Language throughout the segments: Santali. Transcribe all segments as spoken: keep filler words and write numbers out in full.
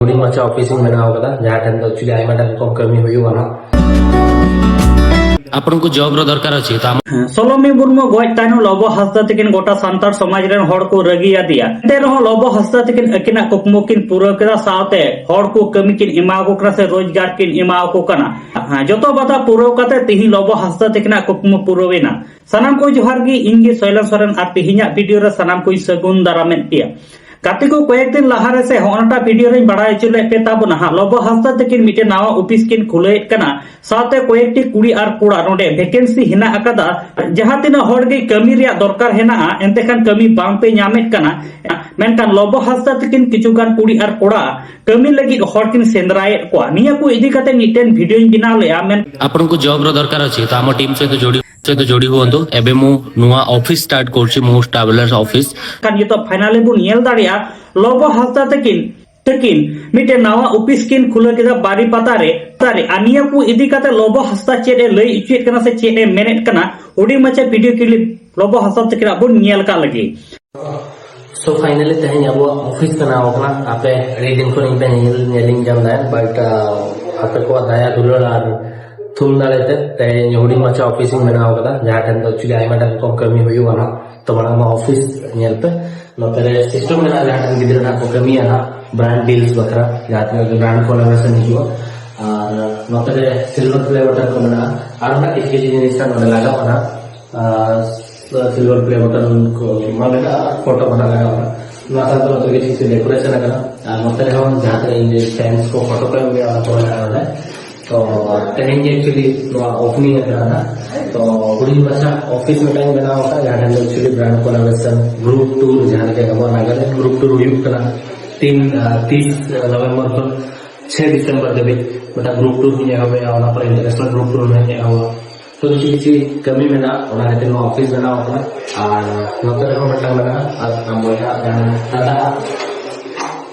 ᱦᱩᱰᱤᱧ ᱢᱟᱪᱷᱟ ᱚᱯᱷᱤᱥ ᱤᱧ ᱵᱮᱱᱟᱣ ᱠᱟᱫᱟ, ᱡᱟᱦᱟᱸ ᱴᱷᱮᱱ ᱫᱚ ᱮᱠᱪᱩᱭᱮᱞᱤ ᱟᱭᱢᱟ ᱰᱷᱮᱨ ᱨᱚᱠᱚᱢ ᱠᱟᱹᱢᱤ ᱦᱩᱭᱩᱜᱼᱟ ᱱᱟᱜ᱾ ଆପଣଙ୍କୁ ଜବ୍ର ଦରକାର ଅଛି ତ ଆମ ସୋᱞᱳᱢᱤ ᱢᱩᱨᱢᱩ ᱜᱚᱡ ᱛᱟᱭᱱᱚᱢ ᱞᱚᱵᱚ ᱦᱟᱸᱥᱫᱟ ᱛᱟᱹᱠᱤᱱ ᱜᱚᱴᱟ ᱥᱟᱱᱛᱟᱲ ᱥᱚᱢᱟᱡᱽ ᱨᱮᱱ ᱦᱚᱲ ᱠᱚ ᱨᱟᱹᱜᱤ ᱟᱫᱮᱭᱟ᱾ ᱮᱱᱛᱮ ᱨᱮᱦᱚᱸ ᱞᱚᱵᱚ ᱦᱟᱸᱥᱫᱟ ᱛᱟᱹᱠᱤᱱ ᱟᱹᱠᱤᱱᱟᱜ ᱠᱩᱠᱢᱩ ᱠᱤᱱ ᱯᱩᱨᱟᱹᱣ ᱠᱮᱫᱟ, ᱥᱟᱶᱛᱮ ᱦᱚᱲ ᱠᱚ ᱠᱟᱹᱢᱤ ᱠᱤᱱ ᱮᱢᱟ ᱠᱚ ᱠᱟᱱᱟ ᱥᱮ ᱨᱳᱡᱽᱜᱟᱨ ᱠᱤᱱ ᱮᱢᱟ ᱠᱚ ᱠᱟᱱᱟ᱾ ᱦᱮᱸ, ᱡᱚᱛᱚ ᱵᱟᱫᱷᱟ ᱯᱩᱨᱟᱹᱣ ᱠᱟᱛᱮ ᱛᱤᱦᱤᱧ ᱞᱚᱵᱚ ᱦᱟᱸᱥᱫᱟ ᱛᱟᱹᱠᱤᱱᱟᱜ ᱠᱩᱠᱢᱩ ᱯᱩᱨᱟᱹᱣ ᱮᱱᱟ᱾ ᱥᱟᱱᱟᱢ ᱠᱚ ᱡᱚᱦᱟᱨ ᱜᱮ, ᱤᱧ ᱜᱮ ᱥᱚᱭᱞᱚᱱ ᱥᱚᱨᱮᱱ ᱟᱨ ᱛᱤᱦᱤᱧᱟᱜ ᱵᱷᱤᱰᱤᱭᱳ ᱨᱮ ᱥᱟᱱᱟᱢ ᱠᱚᱧ ᱥᱟᱹᱜᱩᱱ ᱫᱟᱨᱟᱢᱮᱫ ᱯᱮᱭᱟ᱾ ᱜᱟᱛᱮ ᱠᱚ, ᱠᱚᱭᱮᱠ ᱫᱤᱱ ᱞᱟᱦᱟ ᱨᱮ ᱥᱮ ᱦᱚᱸᱜᱼᱚ ᱱᱟᱴᱟᱜ ᱵᱷᱤᱰᱤᱭᱳ ᱨᱮᱧ ᱵᱟᱲᱟᱭ ᱦᱚᱪᱚ ᱞᱮᱫ ᱯᱮ ᱛᱟᱵᱚᱱᱟ ᱦᱟᱸᱜ, ᱞᱚᱵᱚ ᱦᱟᱸᱥᱫᱟ ᱛᱟᱹᱠᱤᱱ ᱢᱤᱫᱴᱮᱱ ᱱᱟᱣᱟ ᱚᱯᱷᱤᱥ ᱠᱤᱱ ᱠᱷᱩᱞᱟᱹᱣᱮᱫ ᱠᱟᱱᱟ, ᱥᱟᱶᱛᱮ ᱠᱚᱭᱮᱠᱴᱤ ᱠᱩᱲᱤ ᱟᱨ ᱠᱚᱲᱟ ᱱᱚᱰᱮ ᱵᱷᱮᱠᱮᱱᱥᱤ ᱦᱮᱱᱟᱜ ᱟᱠᱟᱫᱟ᱾ ᱡᱟᱦᱟᱸ ᱛᱤᱱᱟᱹᱜ ᱦᱚᱲ ᱜᱮ ᱠᱟᱹᱢᱤ ᱨᱮᱭᱟᱜ ᱫᱚᱨᱠᱟᱨ ᱦᱮᱱᱟᱜᱼᱟ, ᱮᱱᱛᱮ ᱠᱷᱟᱱ ᱠᱟᱹᱢᱤ ᱵᱟᱝ ᱯᱮ ᱧᱟᱢᱮᱫ ᱠᱟᱱᱟ᱾ ᱢᱮᱱᱠᱷᱟᱱ ᱞᱚᱵᱚ ᱦᱟᱸᱥᱫᱟ ᱛᱟᱹᱠᱤᱱ ᱠᱤᱪᱷᱩ ᱜᱟᱱ ᱠᱩᱲᱤ ᱟᱨ ᱠᱚᱲᱟ ᱠᱟᱹᱢᱤ ᱞᱟᱹᱜᱤᱫ ᱦᱚᱲ ᱠᱤᱱ ᱥᱮᱸᱫᱽᱨᱟᱭᱮᱫ ᱠᱚᱣᱟ᱾ ᱱᱤᱭᱟᱹ ᱠᱚ ᱤᱫᱤ ᱠᱟᱛᱮ ᱢᱤᱫᱴᱮᱱ ᱵᱷᱤᱰᱤᱭᱳᱧ ᱵᱮᱱᱟᱣ ᱞᱮᱫᱼᱟ᱾ ᱢᱮᱱ ଆପଣଙ୍କୁ ଜବ୍ର ଦରକାର ଅଛି ତ ଆମ ଟିମ୍ ସହିତ ଯୋଡ଼ି ସହିତ ଯୋଡ଼ି ହୁଅନ୍ତୁ। ଏବେ ମୁଁ ନୂଆ ଅଫିସ୍ ଷ୍ଟାର୍ଟ କରୁଛି, ମୋ ଟ୍ରାଭେଲର୍ସ ଅଫିସ୍। ᱠᱷᱟᱱ ᱱᱤᱛᱚᱜ ᱯᱷᱟᱭᱱᱟᱞᱤ ᱵᱚᱱ ᱧᱮᱞ ᱫᱟᱲᱮᱭᱟᱜᱼᱟ, ᱞᱚᱵᱚ ᱦᱟᱸᱥᱫᱟ ᱛᱟᱹᱠᱤᱱ ᱛᱟᱹᱠᱤᱱ ᱢᱤᱫᱴᱮᱱ ᱱᱟᱣᱟ ᱚᱯᱷᱤᱥ ᱠᱤᱱ ᱠᱷᱩᱞᱟᱹᱣ ᱠᱮᱫᱟ ᱵᱟᱨᱤᱯᱟᱛᱟ ᱨᱮ᱾ ᱟᱨ ᱱᱤᱭᱟᱹ ᱠᱚ ᱤᱫᱤ ᱠᱟᱛᱮ ᱞᱚᱵᱚ ᱦᱟᱸᱥᱫᱟ ᱪᱮᱫ ᱮ ᱞᱟᱹᱭ ᱦᱚᱪᱚᱭᱮᱫ ᱠᱟᱱᱟ ᱥᱮ ᱪᱮᱫ ᱮ ᱢᱮᱱᱮᱫ ᱠᱟᱱᱟ, ᱦᱩᱰᱤᱧ ᱢᱟᱪᱷᱟ ᱵᱷᱤᱰᱤᱭᱳ ᱠᱞᱤᱯ ᱞᱚᱵᱚ ᱦᱟᱸᱥᱫᱟ ᱛᱟᱹᱠᱤᱱᱟᱜ ᱵᱚᱱ ᱧᱮᱞ ᱠᱟᱜ ᱞᱮᱜᱮ᱾ ᱥᱳ ᱯᱷᱟᱭᱱᱟᱞᱤ ᱛᱮᱦᱮᱧ ᱟᱵᱚᱣᱟᱜ ᱚᱯᱷᱤᱥ ᱵᱮᱱᱟᱣ ᱟᱠᱟᱱᱟ᱾ ᱟᱯᱮ ᱟᱹᱰᱤ ᱫᱤᱱ ᱠᱷᱚᱱ ᱤᱧ ᱯᱮ ᱧᱮᱞ, ᱧᱮᱞᱤᱧ ᱠᱟᱱ ᱛᱟᱦᱮᱸᱫ, ᱵᱟᱴ ᱟᱯᱮ ᱠᱚᱣᱟᱜ ᱫᱟᱭᱟ ᱫᱩᱞᱟᱹᱲ ᱟᱨ ᱛᱷᱩᱢ ᱫᱟᱲᱮ ᱛᱮ ᱛᱮᱦᱮᱧ ᱦᱩᱰᱤᱧ ᱢᱟᱪᱷᱟ ᱚᱯᱷᱤᱥ ᱤᱧ ᱵᱮᱱᱟᱣ ᱟᱠᱟᱫᱟ, ᱡᱟᱦᱟᱸ ᱴᱷᱮᱱ ᱫᱚ ᱮᱠᱪᱩᱭᱮᱞᱤ ᱟᱭᱢᱟ ᱰᱷᱮᱨ ᱨᱚᱠᱚᱢ ᱠᱟᱹᱢᱤ ᱦᱩᱭᱩᱜᱼᱟ ᱱᱟᱦᱟᱜ᱾ ᱛᱚ ᱢᱟᱲᱟᱝ ᱢᱟ ᱚᱯᱷᱤᱥ ᱧᱮᱞ ᱯᱮ᱾ ᱱᱚᱛᱮ ᱨᱮ ᱥᱤᱥᱴᱮᱢ ᱢᱮᱱᱟᱜᱼᱟ, ᱡᱟᱦᱟᱸ ᱴᱷᱮᱱ ᱜᱤᱫᱽᱨᱟᱹ ᱱᱟᱦᱟᱜ ᱠᱚ ᱠᱟᱹᱢᱤᱭᱟ ᱱᱟᱦᱟᱜ ᱵᱨᱟᱱᱰ ᱰᱤᱞᱥ ᱵᱟᱠᱷᱨᱟ, ᱡᱟᱦᱟᱸ ᱛᱤᱱᱟᱹᱜ ᱜᱮ ᱵᱨᱟᱱᱰ ᱠᱚᱞᱟᱵᱚᱨᱮᱥᱚᱱ ᱦᱤᱡᱩᱜᱼᱟ᱾ ᱟᱨ ᱱᱚᱛᱮ ᱨᱮ ᱥᱤᱞᱵᱷᱟᱨ ᱯᱞᱮ ᱵᱟᱴᱚᱱ ᱠᱚ ᱢᱮᱱᱟᱜᱼᱟ, ᱟᱨ ᱚᱱᱟ ᱠᱤᱪᱷᱩ ᱠᱤᱪᱷᱩ ᱡᱤᱱᱤᱥ ᱱᱚᱰᱮ ᱞᱟᱜᱟᱣ ᱠᱟᱱᱟ᱾ ᱟᱨ ᱥᱤᱞᱵᱷᱟᱨ ᱯᱞᱮ ᱵᱟᱴᱚᱱ ᱠᱚ ᱢᱟ ᱢᱮᱱᱟᱜᱼᱟ, ᱯᱷᱳᱴᱳ ᱠᱚ ᱱᱟᱜ ᱞᱟᱜᱟᱣ ᱠᱟᱱᱟ᱾ ᱱᱚᱣᱟ ᱥᱟᱶᱛᱮ ᱱᱚᱛᱮ ᱨᱮ ᱠᱤᱪᱷᱩ ᱰᱮᱠᱳᱨᱮᱥᱚᱱ ᱟᱠᱟᱱᱟ᱾ ᱟᱨ ᱱᱚᱛᱮ ᱨᱮᱦᱚᱸ ᱡᱟᱦᱟᱸ ᱛᱤᱱᱟᱹᱜ ᱤᱧ ᱨᱮᱱ ᱯᱷᱮᱱᱥ ᱠᱚ ᱯᱷᱳᱴᱳ ᱠᱚ ᱮᱢ ᱞᱮᱜᱼᱟ, ᱚᱱᱟ ᱠᱚ ᱢᱮᱱᱟᱜᱼᱟ ᱱᱚᱰᱮ᱾ ᱛᱚ ᱛᱮᱦᱮᱧ ᱜᱮ ᱮᱠᱪᱩᱭᱮᱞᱤ ᱱᱚᱣᱟ ᱳᱯᱮᱱᱤᱝ ᱟᱠᱟᱱᱟ ᱱᱟᱜ᱾ ᱛᱚ ᱦᱩᱰᱤᱧ ᱢᱟᱪᱷᱟ ᱚᱯᱷᱤᱥ ᱢᱤᱫᱴᱟᱝ ᱤᱧ ᱵᱮᱱᱟᱣ ᱟᱠᱟᱫᱟ, ᱡᱟᱦᱟᱸ ᱴᱷᱮᱱ ᱫᱚ ᱮᱠᱪᱩᱭᱮᱞᱤ ᱵᱨᱟᱱᱰ ᱠᱚᱞᱟᱵᱚᱨᱮᱥᱚᱱ, ᱜᱨᱩᱯ ᱴᱩᱨ, ᱡᱟᱦᱟᱸ ᱞᱮᱠᱟ ᱟᱵᱚᱣᱟᱜ ᱱᱟᱜᱟᱞᱮᱱᱰ ᱜᱨᱩᱯ ᱴᱩᱨ ᱦᱩᱭᱩᱜ ᱠᱟᱱᱟ ᱛᱤᱱ, ᱟᱨ, ᱛᱤᱥ ᱱᱚᱵᱷᱮᱢᱵᱚᱨ ᱠᱷᱚᱱ ᱪᱷᱮᱭ ᱰᱤᱥᱮᱢᱵᱚᱨ ᱫᱷᱟᱹᱵᱤᱡ ᱢᱤᱫᱴᱟᱝ ᱜᱨᱩᱯ ᱴᱩᱨ ᱦᱚᱸᱧ ᱮᱦᱚᱵᱮᱜᱼᱟ, ᱚᱱᱟ ᱯᱚᱨᱮ ᱤᱱᱴᱟᱨᱱᱮᱥᱚᱱᱟᱞ ᱜᱨᱩᱯ ᱴᱩᱨ ᱦᱚᱸᱧ ᱮᱦᱚᱵᱟ᱾ ᱛᱚ ᱠᱤᱪᱷᱩ ᱠᱤᱪᱷᱩ ᱠᱟᱹᱢᱤ ᱢᱮᱱᱟᱜᱼᱟ, ᱚᱱᱟ ᱠᱷᱟᱹᱛᱤᱨ ᱱᱚᱣᱟ ᱚᱯᱷᱤᱥ ᱵᱮᱱᱟᱣ ᱟᱠᱟᱱᱟ᱾ ᱟᱨ ᱱᱚᱛᱮ ᱨᱮᱦᱚᱸ ᱢᱤᱫᱴᱟᱝ ᱢᱮᱱᱟᱜᱼᱟ, ᱟᱨ ᱟᱢ ᱵᱚᱭᱦᱟ ᱡᱟᱦᱟᱸ ᱫᱟᱫᱟ,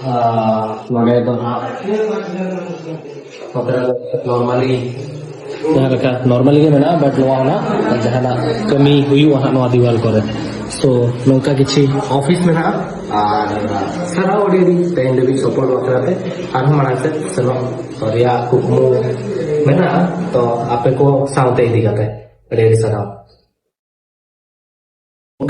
ᱟᱨ ᱱᱚᱰᱮ ᱫᱚ ᱱᱟᱦᱟᱜ ᱱᱚᱛᱮ ᱨᱮ ᱱᱚᱨᱢᱟᱞᱤ ᱡᱟᱦᱟᱸ ᱞᱮᱠᱟ ᱱᱚᱨᱢᱟᱞᱤ ᱜᱮ ᱢᱮᱱᱟᱜᱼᱟ, ᱵᱟᱴ ᱱᱚᱣᱟ ᱦᱚᱸ ᱱᱟᱦᱟᱜ ᱡᱟᱦᱟᱱᱟᱜ ᱠᱟᱹᱢᱤ ᱦᱩᱭᱩᱜᱼᱟ ᱦᱟᱸᱜ ᱱᱚᱣᱟ ᱫᱤᱣᱟᱞ ᱠᱚᱨᱮ᱾ ᱛᱚ ᱱᱚᱝᱠᱟ ᱠᱤᱪᱷᱩ ᱚᱯᱷᱤᱥ ᱢᱮᱱᱟᱜᱼᱟ᱾ ᱟᱨ ᱥᱟᱨᱦᱟᱣ ᱟᱹᱰᱤ ᱟᱹᱰᱤ ᱛᱮᱦᱮᱧ ᱫᱷᱟᱹᱵᱤᱡ ᱥᱟᱯᱳᱨᱴ ᱵᱟᱠᱷᱨᱟ ᱛᱮ᱾ ᱟᱨᱦᱚᱸ ᱢᱟᱲᱟᱝ ᱥᱮᱫ ᱥᱮᱱᱚᱜ ᱨᱮᱭᱟᱜ ᱠᱩᱠᱢᱩ ᱢᱮᱱᱟᱜᱼᱟ᱾ ᱛᱚ ᱟᱯᱮ ᱠᱚ ᱥᱟᱶᱛᱮ ᱤᱫᱤ ᱠᱟᱛᱮ ᱟᱹᱰᱤ ᱟᱹᱰᱤ ᱥᱟᱨᱦᱟᱣ᱾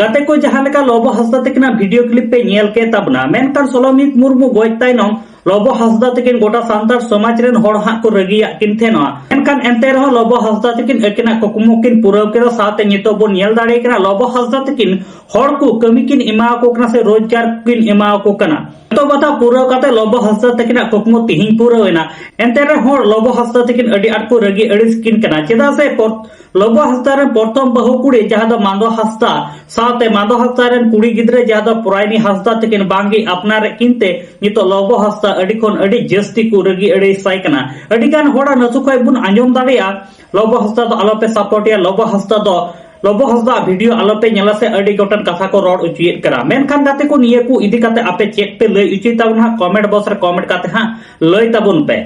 ᱜᱟᱛᱮ ᱠᱚ, ᱡᱟᱦᱟᱸ ᱞᱮᱠᱟ ᱞᱚᱵᱚ ᱦᱟᱸᱥᱫᱟ ᱛᱟᱹᱠᱤᱱᱟᱜ ᱵᱷᱤᱰᱤᱭᱳ ᱠᱞᱤᱯ ᱯᱮ ᱧᱮᱞ ᱠᱮᱫ ᱛᱟᱵᱚᱱᱟ, ᱢᱮᱱᱠᱷᱟᱱ ᱥᱚᱞᱚᱢᱤᱛ ᱢᱩᱨᱢᱩ ᱜᱚᱡ ᱛᱟᱭᱱᱚᱢ ᱞᱚᱵᱚ ᱦᱟᱸᱥᱫᱟ ᱛᱟᱹᱠᱤᱱ ᱜᱚᱴᱟ ᱥᱟᱱᱛᱟᱲ ᱥᱚᱢᱟᱡᱽ ᱨᱮᱱ ᱦᱚᱲ ᱦᱟᱸᱜ ᱠᱚ ᱨᱟᱹᱜᱤᱭᱟᱜ ᱠᱤᱱ ᱛᱟᱦᱮᱱᱚᱜᱼᱟ᱾ ᱢᱮᱱᱠᱷᱟᱱ ᱮᱱᱛᱮ ᱨᱮᱦᱚᱸ ᱞᱚᱵᱚ ᱦᱟᱸᱥᱫᱟ ᱛᱟᱹᱠᱤᱱ ᱟᱹᱠᱤᱱᱟᱜ ᱠᱩᱠᱢᱩ ᱠᱤᱱ ᱯᱩᱨᱟᱹᱣ ᱠᱮᱫᱟ᱾ ᱥᱟᱶᱛᱮ ᱱᱤᱛᱚᱜ ᱵᱚᱱ ᱧᱮᱞ ᱫᱟᱲᱮᱭᱟᱜ ᱠᱟᱱᱟ ᱞᱚᱵᱚ ᱦᱟᱸᱥᱫᱟ ᱛᱟᱹᱠᱤᱱ ᱦᱚᱲ ᱠᱚ ᱠᱟᱹᱢᱤ ᱠᱤᱱ ᱮᱢᱟ ᱠᱚ ᱠᱟᱱᱟ ᱥᱮ ᱨᱳᱡᱽᱜᱟᱨ ᱠᱤᱱ ᱮᱢᱟ ᱠᱚ ᱠᱟᱱᱟ᱾ ᱡᱚᱛᱚ ᱠᱟᱛᱷᱟ ᱯᱩᱨᱟᱹᱣ ᱠᱟᱛᱮ ᱞᱚᱵᱚ ᱦᱟᱸᱥᱫᱟ ᱛᱟᱹᱠᱤᱱᱟᱜ ᱠᱩᱠᱢᱩ ᱛᱤᱦᱤᱧ ᱯᱩᱨᱟᱹᱣ ᱮᱱᱟ᱾ ᱮᱱᱛᱮ ᱨᱮᱦᱚᱸ ᱞᱚᱵᱚ ᱦᱟᱸᱥᱫᱟ ᱛᱟᱹᱠᱤᱱ ᱟᱹᱰᱤ ᱟᱸᱴ ᱠᱚ ᱨᱟᱹᱜᱤ ᱟᱹᱲᱤᱥ ᱠᱤᱱ ᱠᱟᱱᱟ᱾ ᱪᱮᱫᱟᱜ ᱥᱮ ᱯᱚᱨ-, ᱞᱚᱵᱚ ᱦᱟᱸᱥᱫᱟ ᱨᱮᱱ ᱯᱨᱚᱛᱷᱚᱢ ᱵᱟᱹᱦᱩ ᱠᱩᱲᱤ ᱡᱟᱦᱟᱸ ᱫᱚ ᱢᱟᱱᱫᱚ ᱦᱟᱸᱥᱫᱟ ᱥᱟᱶᱛᱮ ᱢᱟᱱᱫᱚ ᱦᱟᱸᱥᱫᱟ ᱨᱮᱱ ᱠᱩᱲᱤ ᱜᱤᱫᱽᱨᱟᱹ ᱡᱟᱦᱟᱸ ᱫᱚ ᱯᱚᱨᱟᱭᱱᱤ ᱦᱟᱸᱥᱫᱟ ᱛᱟᱹᱠᱤᱱ ᱵᱟᱝᱜᱮ ᱟᱯᱱᱟᱨᱮᱫ ᱠᱤᱱ ᱛᱮ ᱱᱤᱛᱚᱜ ᱞᱚᱵᱚ ᱦᱟᱸᱥᱫᱟ ᱟᱹᱰᱤ ᱠᱷᱚᱱ ᱟᱹᱰᱤ ᱡᱟᱹᱥᱛᱤ ᱠᱚ ᱨᱟᱹᱜᱤ ᱟᱹᱲᱤᱥᱟᱭ ᱠᱟᱱᱟ᱾ ᱟᱹᱰᱤ ᱜᱟᱱ ᱦᱚᱲᱟᱜ ᱱᱟᱹᱥᱩ ᱠᱷᱚᱡ ᱵᱚᱱ ᱟᱸᱡᱚᱢ ᱫᱟᱲᱮᱭᱟᱜᱼᱟ, ᱞᱚᱵᱚ ᱦᱟᱸᱥᱫᱟ ᱫᱚ ᱟᱞᱚᱯᱮ ᱥᱟᱯᱳᱨᱴ ᱮᱭᱟ, ᱞᱚᱵᱚ ᱦᱟᱸᱥᱫᱟ ᱫᱚ, ᱞᱚᱵᱚ ᱦᱟᱸᱥᱫᱟ ᱵᱷᱤᱰᱤᱭᱳ ᱟᱞᱚᱯᱮ ᱧᱮᱞᱟ ᱥᱮ ᱟᱹᱰᱤ ᱜᱚᱴᱟᱝ ᱠᱟᱛᱷᱟ ᱠᱚ ᱨᱚᱲ ᱚᱪᱚᱭᱮᱫ ᱠᱟᱱᱟ᱾ ᱢᱮᱱᱠᱷᱟᱱ ᱜᱟᱛᱮ ᱠᱚ, ᱱᱤᱭᱟᱹ ᱠᱚ ᱤᱫᱤ ᱠᱟᱛᱮ ᱟᱯᱮ ᱪᱮᱫ ᱯᱮ ᱞᱟᱹᱭ ᱚᱪᱚᱭ ᱛᱟᱵᱚᱱᱟ ᱦᱟᱸᱜ, ᱠᱚᱢᱮᱱᱴ ᱵᱚᱠᱥ ᱨᱮ ᱠᱚᱢᱮᱱᱴ ᱠᱟᱛᱮ ᱦᱟᱸᱜ ᱞᱟᱹᱭ ᱛᱟᱵᱚᱱ ᱯᱮ᱾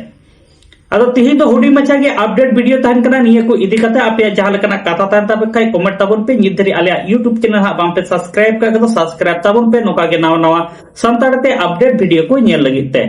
ᱟᱫᱚ ᱛᱤᱦᱤᱧ ᱫᱚ ᱦᱩᱰᱤᱧ ᱢᱟᱪᱷᱟ ᱜᱮ ᱟᱯᱰᱮᱴ ᱵᱷᱤᱰᱤᱭᱳ ᱛᱟᱦᱮᱱ ᱠᱟᱱᱟ᱾ ᱱᱤᱭᱟᱹ ᱠᱚ ᱤᱫᱤ ᱠᱟᱛᱮ ᱟᱯᱮᱭᱟᱜ ᱡᱟᱦᱟᱸ ᱞᱮᱠᱟᱱᱟᱜ ᱠᱟᱛᱷᱟ ᱛᱟᱦᱮᱱ ᱛᱟᱯᱮ ᱠᱷᱟᱡ ᱠᱚᱢᱮᱱᱴ ᱛᱟᱵᱚᱱ ᱯᱮ᱾ ᱱᱤᱛ ᱫᱷᱟᱹᱨᱤᱡ ᱟᱞᱮᱭᱟᱜ YouTube ᱪᱮᱱᱮᱞ ᱦᱟᱸᱜ ᱵᱟᱝ ᱯᱮ ᱥᱟᱵᱥᱠᱨᱟᱭᱤᱵ ᱠᱟᱜ ᱠᱷᱟᱡ ᱫᱚ ᱥᱟᱵᱥᱠᱨᱟᱭᱤᱵ ᱛᱟᱵᱚᱱ ᱯᱮ, ᱱᱚᱝᱠᱟ ᱜᱮ ᱱᱟᱣᱟ ᱱᱟᱣᱟ ᱥᱟᱱᱛᱟᱲ ᱛᱮ ᱟᱯᱰᱮᱴ ᱵᱷᱤᱰᱤᱭᱳ ᱠᱚ ᱧᱮᱞ ᱞᱟᱹᱜᱤᱫ ᱛᱮ᱾